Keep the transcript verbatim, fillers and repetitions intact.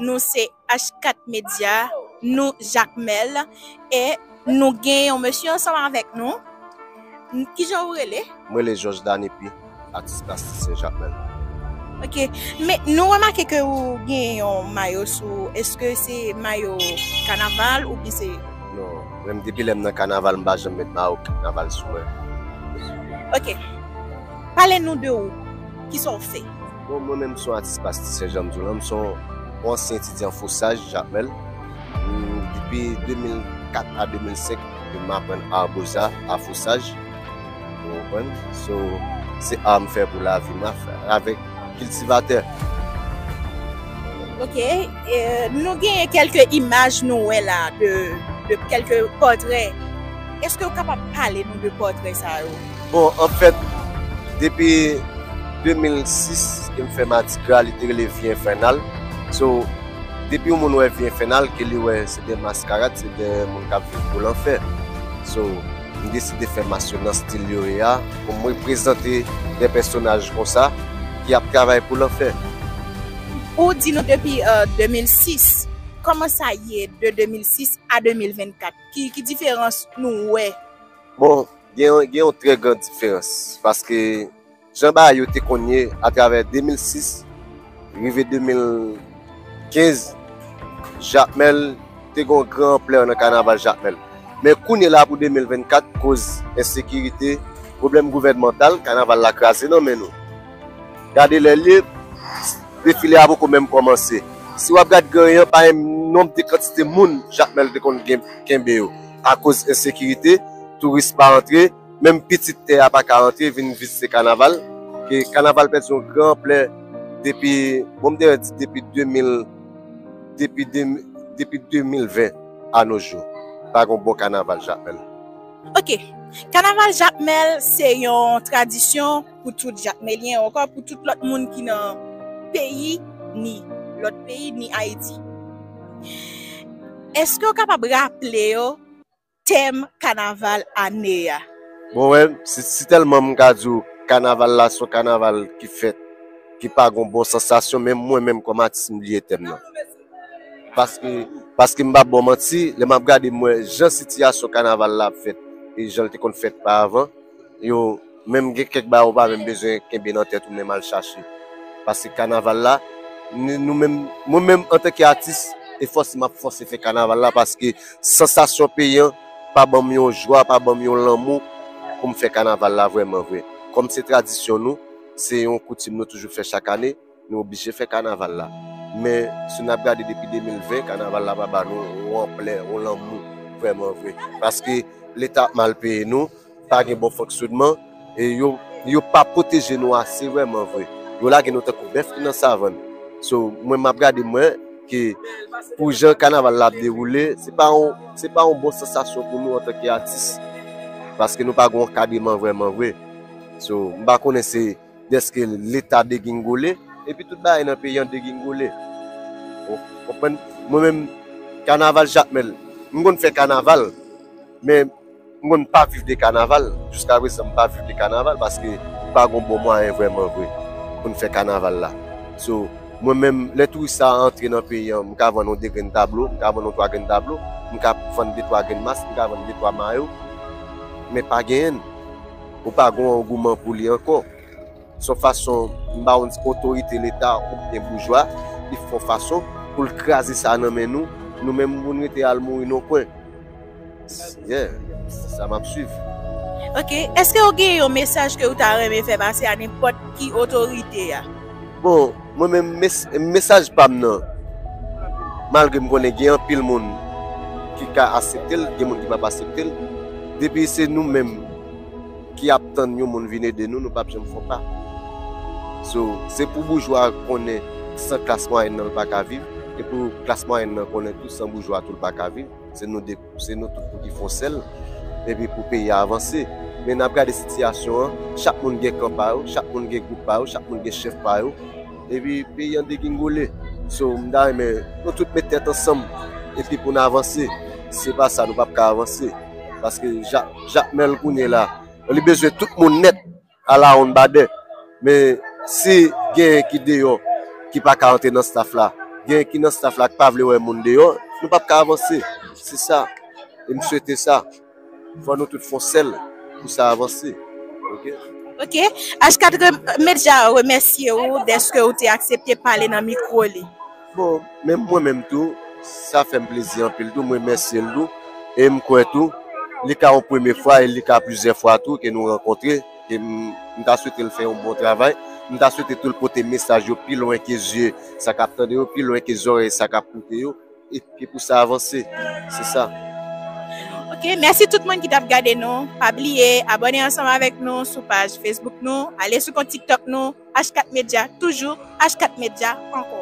Nou se H kat Media, nou Jakmèl, e nou gen yon mesye ansanm avèk nou. N- Kijan ou rele? Mwen rele Jòj Danepi, atis plastisyen Jakmèl. Ok, men nou remake ke ou gen yon mayo sou, èske se mayo kanaval oubyen se? Non, menm depi lè m nan kanaval, m pa janm met mayo kanaval sou mwen. Ok, pale nou de ou, kisa w fè? Bon, mwen menm, m se yon atis plastisyen, jan m di w lan, m se yon ansyen etidyan fosaj, Jakmèl. M, depi de mil kat a de mil senk, m aprann ar boza, ar fosaj. Ou konprann? So, se ar m fè pou lavi m, a fè avèk kiltivatè. Ok, e, nou genyen kèlke imaj nou wè la de, de kèlke pòtrè. Èske w kapab pale nou de pòtrè sa yo? Bon, anfèt, depi de mil sis ke m fè Madigra, li te rele Vi Enfènal. So, depi yon moun wè Vi Enfènal, ke li wè se de maskarad, se de moun k ap viv pou lanfè. So, m deside fè mas yo nan stil yo ye a, pou m reprezante de pèsonaj konsa ki ap travay pou lanfè. Ou di nou depi, euh, de mil sis, kòman sa ye de de mil sis a de mil vennkat? Ki, ki diferans nou wè? Bon, gen, gen yon trè gran diferans, paske jan bagay yo te konn ye atravè de mil sis rive de mil kenz, Jakmèl te gen yon gran anplè nan kanaval Jakmèl. Men kounye la pou de mil vennkat, koz ensekirite, pwoblèm gouvènmantal, kanaval la kraze nan men nou. Gade lè l ye, defile a poko menm kòmanse. Si w ap gad Gran Ri an, pa gen nonb de kantite moun Jakmèl te konn gen, kenbe yo. Akoz ensekirite, touris pa antre, menm pitit tè a pa ka antre vin vizite kanaval. Ke kanaval pèdi yon gran anplè depi, bon, m te di depi de mil, depi de, depi de mil ven a no jou. Pa gen yon bon kanaval Jakmèl. Ok. Kanaval Jakmèl se yon tradisyon pou tout Jakmelyen, ankò pou tout lòt moun ki nan peyi, ni lòt peyi, ni Ayiti. Èske w kapab raple yo tèm kanaval ane a? Bon, wè, si, si tèlman m ka di w kanaval la se yon kanaval ki fèt, ki pa gen yon bon sansasyon, men mwen menm kòm atis m bliye tèm nan. Paske, paske m p ap ba w manti, lè m ap gade m wè jan sitiyasyon kanaval la ap fèt e jan l te konn fèt pa avan, yo, menm gen kèk bagay ou pa menm bezwen kenbe nan tèt ou menm al chache. Paske kanaval la, n- nou menm, mwen menm antanke atis, e fòse m ap fòse fè kanaval la paske sansasyon peyi an pa ban m yon jwa, pa ban m yon lanmou pou m fè kanaval la vrèman vre. Kòm se tradisyon nou, se yon koutim nou toujou fè chak ane, nou oblije fè kanaval la. Men si n ap gade depi de mil ven, kanaval la pa ba nou yon anplè, yon lanmou vrèman vre. Paske Leta ap mal peye nou, pa gen bon fonksyonman, e yo, yo pa pwoteje nou ase vrèman vre. Yo lage nou tankou bèf ki nan savann. So, mwen m ap gade mwen ke pou jan kanaval la ap dewoule, se pa yon, se pa yon bon sansasyon pou nou antanke atis. Paske nou pa gen yon kadreman vrèman vre. So, m pa konnen se dèske Leta degingole, epi tout bagay nan peyi an degingole. Ou konprann? Mwen menm, kanaval Jakmèl, m konn fè kanaval, men m konn pa viv de kanaval. Jiska prezan, m pa viv de kanaval paske m pa gen bon mwayen vrèman vre pou n fè kanaval la. So, mwen menm, lè touris sa a antre nan peyi an, m ka vann yon de grenn tablo, m ka vann yon twa grenn tablo, m ka vann de twa grenn mas, m ka vann de twa mayo, men pa genyen. Ou pa gen yon angouman pou li ankò. Se yon fason, m pa konn si otorite Leta oubyen boujwa, li fè yon fason pou l kraze sa nan men nou, nou menm pou n rete al mouri nan yon kwen. Yeah, se sa m ap swiv. Ok, èske w gen yon mesaj ke w ta renmen fè pase a nenpòt ki otorite a? Bon, mwen menm, mes- mesaj pa m nan, malgre m konnen gen anpil moun ki ka aksepte l, gen moun ki p ap aksepte l, depi se nou menm ki ap tann yon moun vin ede nou, nou p ap janm fè yon pa. So, se pou boujwa konnen san klas mwayèn nan l pa ka viv, e pou klas mwayèn nan konnen tou san boujwa tou l pa ka viv. Se nou de, se nou tout pou ki fè yon sèl, epi pou peyi a avanse. Men n ap gade sitiyasyon an, chak moun gen kan pa yo, chak moun gen gwoup pa yo, chak moun gen chèf pa yo, epi peyi an degingole. So, m ta renmen nou tout met tèt ansanm, epi pou n avanse. Si se pa sa, nou p ap ka avanse. Paske Ja- Jakmèl kounye la, li bezwen tout moun nèt alawonnbadè. Men si genyen ki deyò, ki pa ka antre nan staff la, gen ki nan staff la ki pa vle wè moun deyò, nou p ap ka avanse. Se sa. E m swete sa. Fò nou tout fè yon sèl pou sa avanse. Ok? Ok. H kat Media remèsye ou dèske ou te aksepte pale nan mikwo li. Bon, menm mwen menm tou, sa fè m plezi anpil tou, m remèsye l tou. E m kwè tou, li ka yon premye fwa e li ka plizyè fwa tou ke nou rankontre. E m, m ta swete l fè yon bon travay. M ta swete tou l pote mesaj yo pi lwen ke zye sa k ap tande yo, pi lwen ke zòrèy sa k ap koute yo. E ke pou sa avanse. Se sa. Ok, mèsi tout moun ki t ap gade nou. Pa bliye abòne ansanm avèk nou sou paj Facebook nou, ale sou kont TikTok nou, H kat Media toujou, H kat Media ankò.